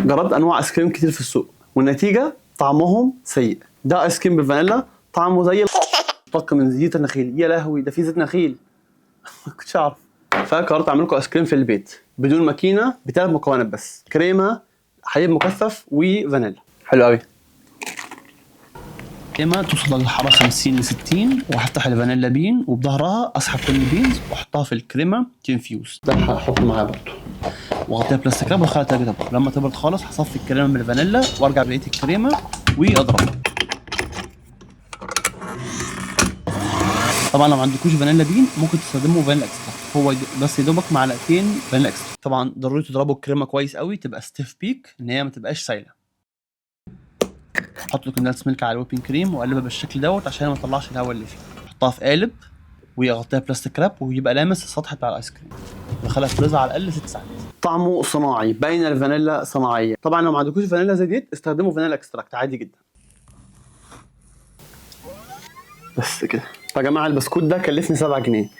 جربت انواع ايس كريم كتير في السوق والنتيجة طعمهم سيء. ده ايس كريم بالفانيلا طعمه زي طق من زيت النخيل. يا لهوي ده في زيت نخيل، ما كنتش اعرف. فقررت اعمل لكم ايس كريم في البيت بدون ماكينة، بثلاث مكونات بس: كريمة، حليب مكثف، وفانيلا. حلو قوي. كريمة توصل للحرارة 50 ل 60، وهفتح ال vanilla bean وبظهرها اسحب كل ال beans واحطها في الكريمة ت infuse. ده هحطه معايا برضه، واغطيها plastic wrap وادخلها التلاجة تبرد. لما تبرد خالص هصفي الكريمة من الفانيلا وارجع بقية الكريمة واضربها. طبعا لو ما عندكوش vanilla bean ممكن تستخدموا vanilla extract، هو بس يدوبك معلقتين vanilla extract. طبعا ضروري تضربوا الكريمة كويس قوي، تبقى stiff peak ان هي ما تبقاش سايله. حط ال condensed milk على ال whipping cream واقلبها بالشكل دوت عشان ما تطلعش الهواء اللي فيه. حطها في قالب ويغطيها plastic wrap ويبقى لامس السطح بتاع الايس كريم. دخلها فريزر على الاقل 6 ساعات. طعمه صناعي، باين الفانيلا صناعية. طبعا لو ما عندكوش فانيلا زي ديت استخدموا vanilla extract عادي جدا. بس كده يا جماعة. البسكوت ده كلفني 7 جنيه.